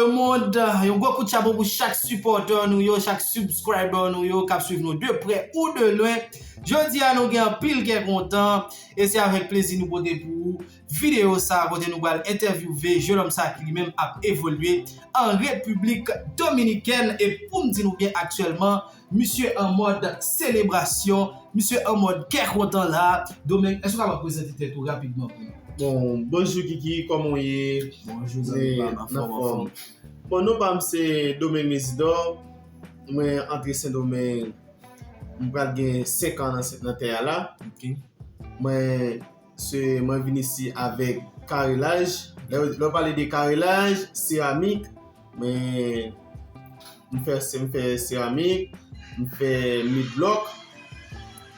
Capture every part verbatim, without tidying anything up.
Lemonn, yon gwo kout chapo pou chak sipòtè nou yo, chak subscriber nou yo k ap swiv nou de prè ou de lwen. Jodi a nou gen anpil kè kontan e se avèk plezi nou pote pou ou videyo sa kote nou pral entèvyouve jennonm sa ki li menm ap evolye an Repiblik Dominikèn e pou m di nou byen aktyèlman Misye an mòd selebrasyon, misye an mòd kè kontan la. Domengue, èske w kapab prezante tèt ou rapidman pou nou? Bon, bonjou Kiki, kòman w ye? Bonjou zanmi pa m, anfòm anfòm. Bon, non pa m se Domengue Mesidor. Mwen antre Sendomeng, m pral gen senk an nan, nan tè a la. Ok. Mwen se mwen vin isi avèk karelaj. Lè lè w pale de karelaj, seramik, mwen m fè m fè seramik, m fè midlòk.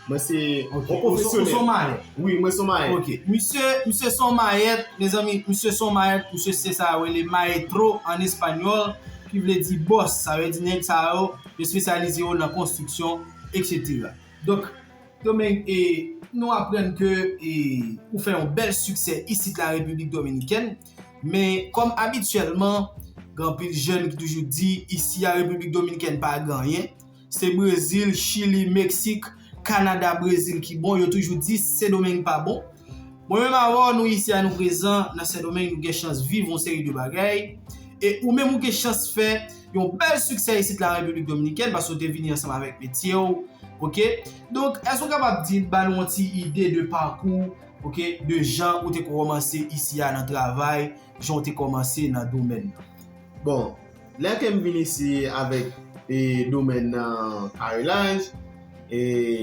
Mwen se Ok, yon ou se- ou se pwofesyonèl. Mayèt. Wi, mwen se Mayèt. Ok, misye, misye se yon Mayèt, mezanmi, misye se yon Mayèt, misye se sa yo rele maestro an espanyòl, ki vle di bòs, sa vle di nèg sa yo, yo espesyalize yo nan konstriksyon, et cetera. Donk, Domengue, e, nou aprann ke e, ou fè yon bèl siksè isit la Repiblik Dominikèn, men kòm abityèlman, gen anpil jèn ki toujou di isi a Repiblik Dominikèn pa gen anyen, se Brezil, Chili, Meksik, Kanada, Brezil ki bon, yo toujou di Sendomeng pa bon. Mwen menm avè w, nou isi a nou prezan nan Sendomeng, nou gen chans viv yon seri de bagay. E ou menm ou gen chans fè yon bèl siksè isit la Repiblik Dominikèn paske w te vini ansanm avèk metye w. Ok? Donk, èske w kapab di ba nou yon ti ide de pakou, ok, de jan ou te kòmanse isi a nan travay, jan w te kòmanse nan domèn nan? Bon, lè ke m vin isi avèk e, domèn nan karelaj, e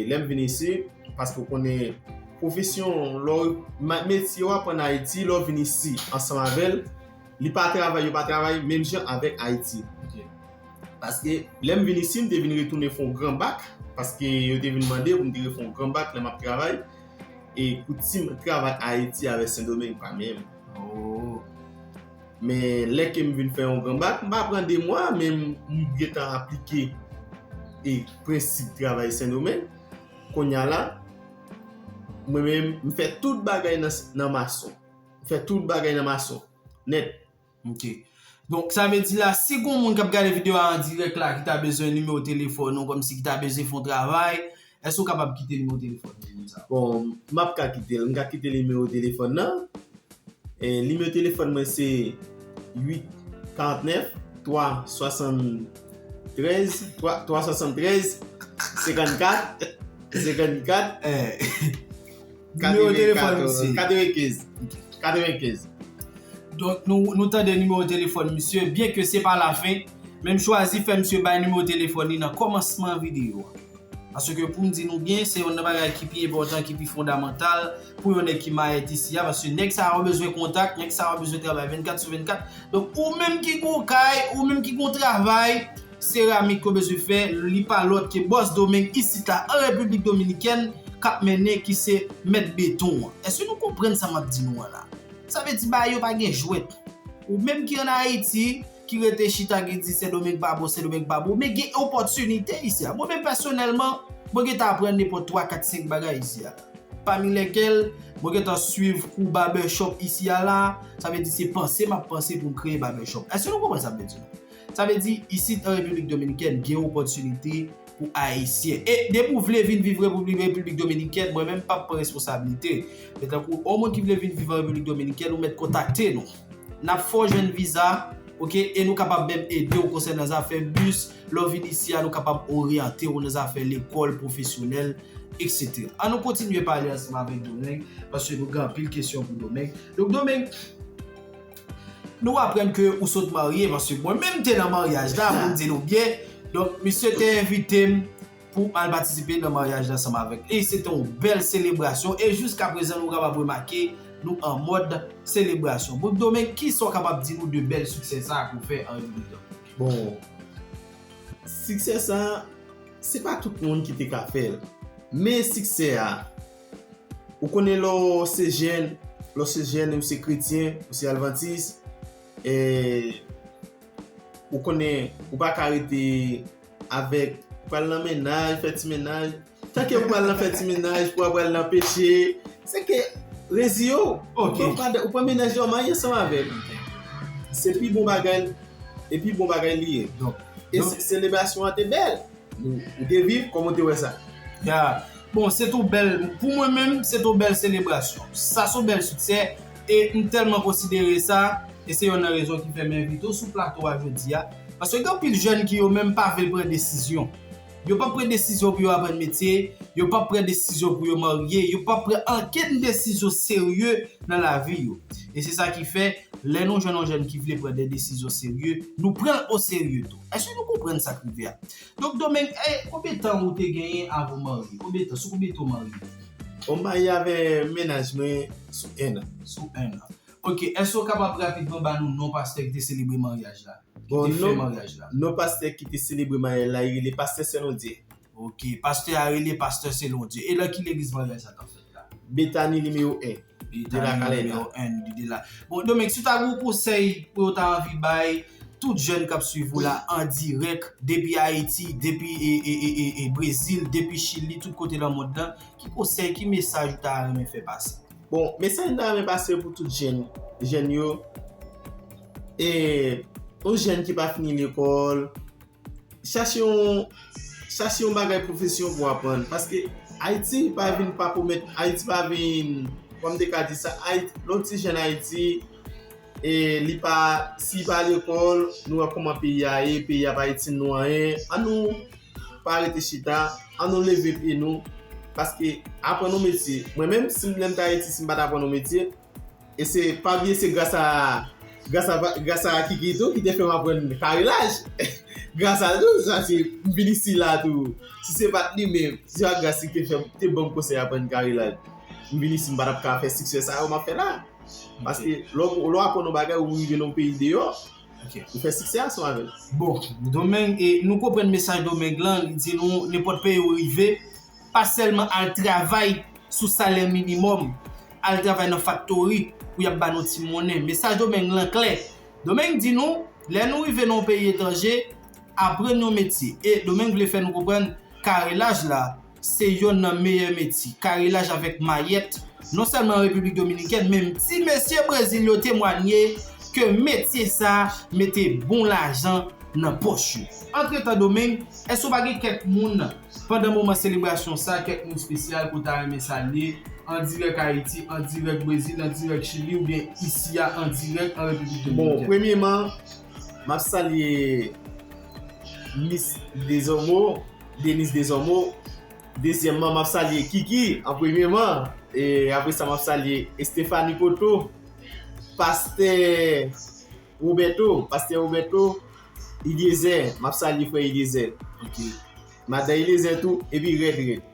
lè m vin isi, paske w konnen pwofesyon, lè w- ma- metye w aprann Ayiti, lè w vin isi ansanm avè l, li pa travay, yo pa travay menm jan avèk Ayiti. Ok. Paske lè m vin isi, m te vin retounen fè yon gran bak, paske yo te vin mande pou m te refè yon gran bak lè m ap travay. E koutim travay Ayiti avèk Sendomeng pa menm. Oh. Men lè ke m vin fè yon gran bak, m pa pran de mwa, men m m gentan aplike e prensip travay Sendomeng. Kounye a la, mwen menm, m fè tout bagay nan, nan mason. M fè tout bagay nan mason. Nèt. Ok. Donk, sa vle di la, si gon moun k ap gade videyo a an dirèk la, ki ta bezwen nimewo telefòn ou, kòmsi ki ta bezwen fè yon travay, èske w kapab kite nimewo telefòn ou moun sa? Bon, m ap ka kite l. M ka kite nimewo telefòn nan. E, nimewo telefòn mwen se uit karant nèf twa swasann trèz, twa, twa swasann trèz, senkannkat, senkannkat, Eh, nimewo telefòn misye. Katrevenkenz. Katrevenkenz. Donk, nou, nou tande nimewo telefòn misye, byen ke se pa lafen, men m chwazi fè misye bay nimewo telefòn li nan kòmansman videyo a. Paske pou m di nou byen, se youn nan bagay ki pi enpòtan, ki pi fondamantal pou yon nèg ki mayèt isi a, paske nèg sa yo bezwen kontak, nèg sa yo bezwen travay vennkat sou vennkat. Donk, ou menm ki gon kay, ou menm ki gon travay, seramik ke w bezwen fè, li pa lòt ke Bòs Domeng isit la an Repiblik Dominikèn k ap mennen ki se mèt beton an. Èske nou konprann sa m ap di nou an la? Sa vle di bagay yo pa gen jwèt. Ou menm ki ann Ayiti, ki rete chita ki di Sendomeng pa bon, Sendomeng pa bon, men gen opòtinite isi a. Mwen menm pèsonèlman, mwen gentan aprann nenpòt twa, kat, senk bagay isi a. Pami lèkèl, mwen gentan swiv kou barbershop isi a la, sa vle di se panse m ap panse pou m kreye barbershop. Èske nou konprann sa m vle di nou? Sa vle di, isit an Repiblik Dominikèn, gen opòtinite pou Ayisyen. E depi w vle vin viv Repiblik, Repiblik Dominikèn, mwen menm p ap pran responsablite. Men tankou yon moun ki vle vin viv an Repiblik Dominikèn, ou mèt kontakte nou. N ap fè w jwenn viza, ok? E nou kapab menm ede w konsènan zafè bis. Lè w vin isi a, nou kapab oryante w nan zafè lekòl pwofesyonèl, et cetera. An nou kontinye pale ansanm avèk Domeng, paske nou gen anpil kesyon pou Domeng. Donk, Domeng, nou aprann ke ou sot marye, paske mwen menm te nan maryaj la, pou m di nou byen. Donk, misye te envite m pou m al patisipe nan maryaj la ansanm avèk li. E se te yon bèl selebrasyon. E jiskaprezan, nou kapab remake, nou an mòd selebrasyon. Bon, Domeng, kisa w kapab di nou de bèl siksè sa a ke w fè an Repiblik Dominikèn? Bon, siksè sa a, se pa tout moun ki te ka fè l. Men siksè a, ou konnen lè w se jèn, lè w se jèn, ou se kretyen, ou se advantis, e ou konnen ou pa ka rete avèk, pral nan mennaj, fè ti mennaj. Tanke ou pral nan fè ti mennaj, pou apral nan peche, se ke reziye w. Ok. Ou pran, ou pran mennaj la, ou marye ansanm avè l. Se pi bon bagay. e pi bon bagay li ye. Donk, e selebrasyon an te bèl. Ou te viv, kòman w te wè sa? Ya. Bon, se tou bèl, pou mwen menm, se tou bèl selebrasyon. Sa se yon bèl siksè, e m tèlman konsidere sa, e se yonn nan rezon ki fè m envite w sou plato a jodi a. Paske gen anpil jèn ki yo menm pa vle pran desizyon. Yo p ap pran desizyon pou yo aprann metye, yo p ap pran desizyon pou yo marye, yo p ap pran ankenn desizyon serye nan lavi yo. E se sa ki fè, lè nou jwenn yon jèn ki vle pran de desizyon serye, nou pran l oserye tou. Èske nou konprann sa k rive a? Donk, Domeng, e, konbyen tan ou te genyen avan w marye? Konbyen tan? Sou konbyen tan w marye? Bon, m marye avè mennaj mwen sou enn an. Sou enn an. Ok, èske w kapab rapidman ba nou non pastè ki te selebre maryaj la? Ki te fè maryaj la? Non pastè ki te selebre maryaj la, li rele Pastè Selondye. Ok, pastè a rele Pastè Selondye. E nan ki legliz maryaj la t ap fèt la? Betani nimewo en. Betani nimewo en, li de la. Bon, Domeng, si w ta gen yon konsèy pou w ta anvi bay tout jèn k ap swiv ou la an dirèk, depi Ayiti, depi e, e, e, e, e Brezil, depi Chili, tout kote nan mond lan, ki konsèy, ki mesaj ou ta renmen fè pase? Bon, mesaj m ta renmen pase pou tout jèn, jèn yo, e yon jèn ki pa fini lekòl, chache yon, chache yon bagay pwofesyon pou aprann. Paske Ayiti pa vin pa pwomèt, Ayiti pa vin, kòman m te ka di sa, Ayiti, lè w ti jèn Ayiti, e li pa, si pa lekòl, nou wè kòman peyi a ye, peyi a pa itil nou anyen. An nou pa rete chita, an nou leve pye nou, paske aprann yon metye. Mwen menm, si m lè m t Ayiti, si m pa t aprann yon metye, e se, pa bliye se gras a, gras a, gras a Kiki tou ki te fè m aprann karelaj. Gras a l tou, sa se, m vin isi la tou. Si se pa t li menm, se pa gras li te fè, te ban m konsèy aprann karelaj. M vin isi, m pa t ap ka fè siksè sa yo m ap fè la. Paske lè w, lè w aprann yon bagay, ou rive nan yon peyi deyò, ou fè siksè ansanm avè l. Bon, Domeng, e nou konprann mesaj Domeng lan, li di nou, nenpòt peyi ou rive, pa sèlman al travay sou salè minimòm, al travay nan faktori pou y ap ba nou ti monnen. Mesaj Domeng lan klè. Domeng di nou, lè nou rive nan yon peyi etranje, aprann yon metye. E Domeng vle fè nou konprann, karelaj la, se yonn nan meyè metye. Karelaj avèk mayèt, non sèlman an Repiblik Dominikèn, men ti mesye Brezil yo temwanye ke metye sa mete bon lajan nan pòch yo. Antretan, Domeng, èske w pa gen kèk moun, pandan moman selebrasyon sa, kèk moun espesyal ke w ta renmen salye, an dirèk Ayiti, an dirèk Brezil, an dirèk Chili, oubyen isi a, an dirèk an Repiblik Dominikèn? Bon, premyèman, m ap salye Miss Desormeaux, Denise Desormeaux. Dezyèmman, m ap salye Kiki, an premyèman. E apre sa, m ap salye Estefani Poto, Pastè Roberto, Pastè Roberto, Eliezer, m ap salye frè Eliezer. Ok. Madan Eliezer tou, epi Rèd Rèd.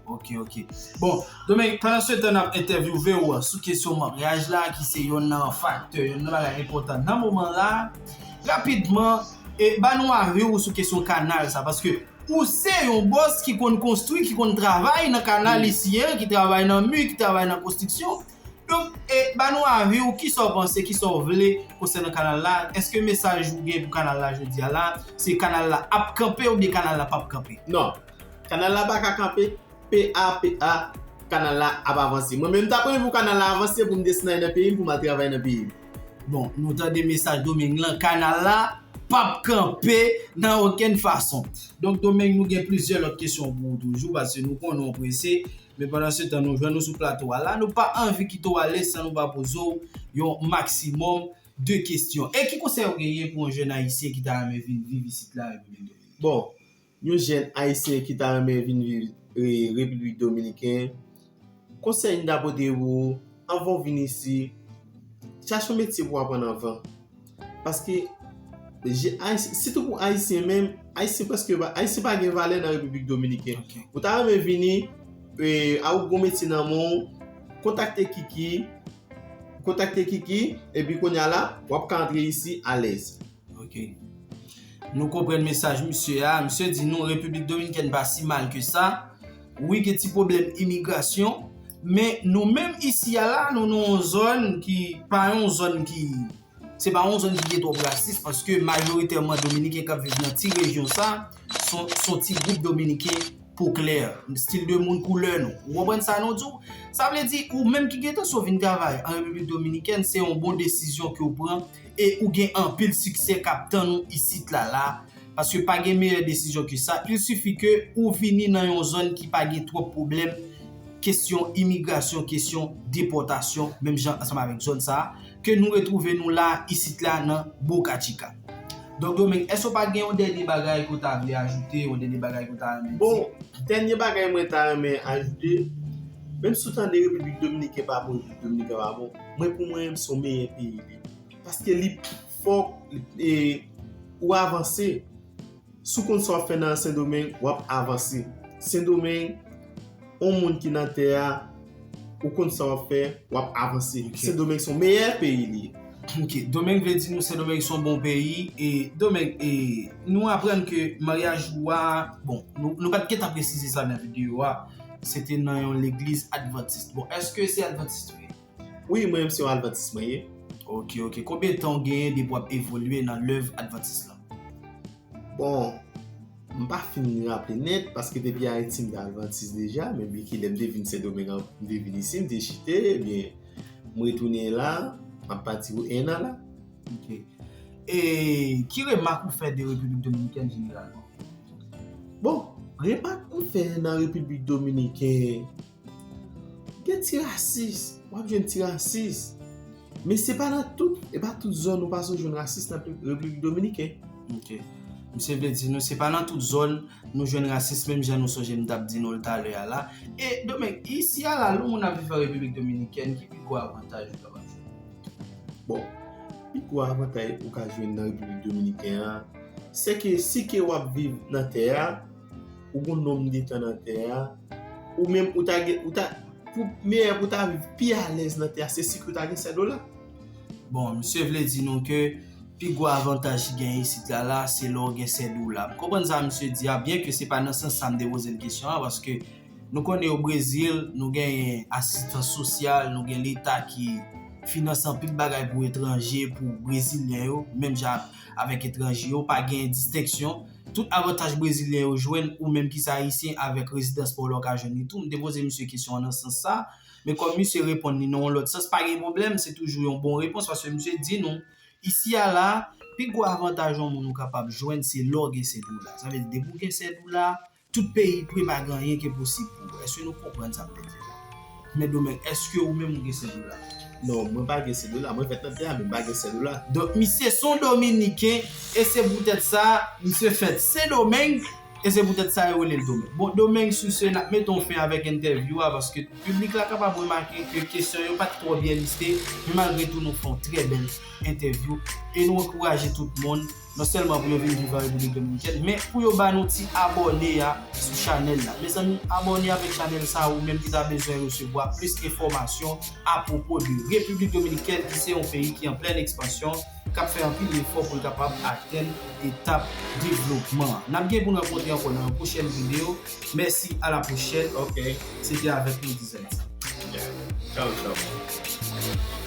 Ok, ok. Bon, Domeng, pandan se tan n ap entèvyouve w sou kesyon maryaj la, ki se yonn nan faktè, yonn nan bagay enpòtan nan moman la, rapidman, e ba nou avi w sou kesyon kanal sa, paske ou se yon bòs ki konn konstwi, ki konn travay nan kanal isi a, ki travay nan mi, ki travay nan konstriksyon. Donk, e ba nou avi w, kisa w panse, kisa w vle konsènan kanal la? Èske mesaj ou gen pou kanal la jodi a la, se kanal la ap kanpe oubyen kanal la p ap kanpe? Non, kanal la pa ka kanpe, P A P A, kanal la ap avanse. Mwen menm, m ta premye pou kanal la avanse, pou m desann al nan peyi m, pou m al travay nan peyi m. Bon, nou tande mesaj Domeng lan, kanal la p ap kanpe nan okenn fason. Donk, Domeng, nou gen plizyè lòt kesyon pou ou toujou, paske nou konnen w prese. Men pandan se tan nou jwenn ou sou plato a la, nou pa anvi kite w ale san nou pa poze w yon maksimòm de kesyon. E ki konsèy ou genyen pou yon jèn ayisyen ki ta renmen vin viv isit la, Repiblik Dominikèn? Bon, yon jèn ayisyen ki ta renmen vin viv e, Repiblik Dominiken, konsèy m ta pote pou ou, anvan w vin isi, chache yon metye pou w aprann anvan. Paske, je, Ayisyen, sitou pou Ayisyen menm, Ayisyen prèske pa, Ayisyen pa gen valè nan Repiblik Dominiken. Ok. Ou ta renmen vini, e, a ou gon metye nan men w, kontakte Kiki, kontakte Kiki, epi kounye a la, w ap ka antre isi alèz. Ok. Nou konprann mesaj misye a. Misye di nou Repiblik Dominikèn pa si mal ke sa. Wi, gen ti pwoblèm imigrasyon. Men nou menm isi a la, nou nan yon zòn ki pa yon zòn ki, se pa yon zòn ki gen twòp rasis, paske majoritèman Dominiken k ap viv nan ti rejyon sa, se yon, se yon ti gwoup Dominiken po klè, stil de moun koulè nou. Ou konprann sa nou di w? Sa vle di, ou menm ki gen entansyon vin travay an Repiblik Dominikèn, se yon bon desizyon ke w pran, e ou gen anpil siksè k ap tann ou isit la la, paske pa gen meyè desizyon ke sa. Il sifi ke ou vini nan yon zòn ki pa gen twòp pwoblèm, kesyon imigrasyon, kesyon depòtasyon, menm jan ansanm avèk zòn sa a, ke nou retwouve nou la, isit la, nan Boca Chica. Donk, Domingue, èske w pa gen yon dènye bagay ke w ta vle ajoute, yon dènye bagay ke w ta renmen di? Bon, dènye bagay mwen ta renmen ajoute, menm si w tande Repiblik Dominiken pa bon, Repiblik Dominiken pa bon, mwen, pou mwen, se yon meyè peyi li. Paske li fò, e, ou avanse. Si w konn sa w ap fè nan Sendomeng, w ap avanse. Sendomeng, yon moun ki nan tè a, ou konn sa w ap fè, w ap avanse. Ok. Sendomeng se yon meyè peyi li ye. Ok, Domingue vle di nou Sendomeng se yon bon peyi, e Domingue, e nou aprann ke maryaj ou a, bon, nou, nou pa t gentan presize sa nan videyo a, se te nan yon legliz advantis. Bon, èske se advantis ou ye? Wi, mwen menm se yon advantis mwen ye. Ok, ok. Konbyen tan w genyen depi w ap evolye nan lèv advantis lan? Bon, m pa fin raple nèt, paske depi Ayiti m te advantis deja, men byen ki lè m te vin Sendomeng an, m te vin isi, m te chite, ebyen, m retounen la, m ap pati pou en an la. Ok. E ki remak ou fè de Repiblik Dominikèn jeneralman? Bon, remak m fè nan Repiblik Dominikèn, gen ti rasis, w ap jwenn ti rasis. Men se pa nan tout, e pa tout zòn ou pase w jwenn rasis nan Repiblik Dominikèn. Ok. Misye vle di nou, se pa nan tout zòn nou jwenn rasis, menm jan nou sonje m t ap di nou l talè a la. E, Domingue, isi a la, lè yon moun ap viv an Repiblik Dominikèn, ki pi gwo avantaj ou kapab jwenn? Bon, pi gwo avantaj ou ka jwenn nan Repiblik Dominikèn an, se ke si ke w ap viv nan tè a, ou gon nonm de tan nan tè a, ou menm ou ta gen, ou ta, pou meyè pou ta viv pi alèz nan tè a, se si ke w ta gen sèt dola. Bon, misye vle di nou ke pi gwo avantaj ki genyen isit la la, se lè w gen sèt dola. M konprann sa misye di a, byen ke se pa nan sans sa m te poze l kesyon an, paske nou konnen o Brezil, nou genyen asistans sosyal, nou gen leta ki finanse anpil bagay pou etranje, pou brezilyen yo, menm jan avèk etranje yo, pa gen distenksyon. Tout avantaj brezilyen yo jwenn, ou menm ki se ayisyen, avèk rezidans pa w la w ka jwenn li tou. M te poze misye kesyon an nan sans sa, men kòm misye reponn li nan yon lòt sans, pa gen pwoblèm, se toujou yon bon repons, paske misye di nou, isi a la, pi gwo avantaj yon moun ou kapab jwenn, se lè w gen sèt dola. Sa vle di, depi w gen sèt dola, tout peyi pre pa gen anyen ki posib pou ou. Èske nou konprann sa m vle di la? Men Domingue, èske ou menm ou gen sèt dola? Non, mwen pa gen sèt dola. Mwen fèt nan tè a, men m pa gen sèt dola. Donk, misye se yon Dominiken, e se poutèt sa, misye fèt Sendomeng, e se poutèt sa yo rele l Domingue. Bon, Domingue, sou se, n ap mete yon fen avèk entèvyou a, paske piblik la kapab remake ke kesyon yo pa t twò byen liste, men malgre tou, nou fè yon trè bèl entèvyou, e nou ankouraje tout moun non sèlman pou yo vin viv an Repiblik Dominikèn, men pou yo ba nou ti abòne a sou chanèl la. Mezanmi, abòne avèk chanèl sa, ou menm ki ta bezwen resevwa plis enfòmasyon apwopo de Repiblik Dominikèn, ki se yon peyi ki an plèn ekspansyon, k ap fè anpil efò pou l kapab atenn etap devlopman an. N ap gen pou n rankontre ankò nan yon pwochèn videyo. Mèsi, a la pwochèn. Ok. Se te avèk nou, Dizèn. Yeah. Tchaw, tchaw.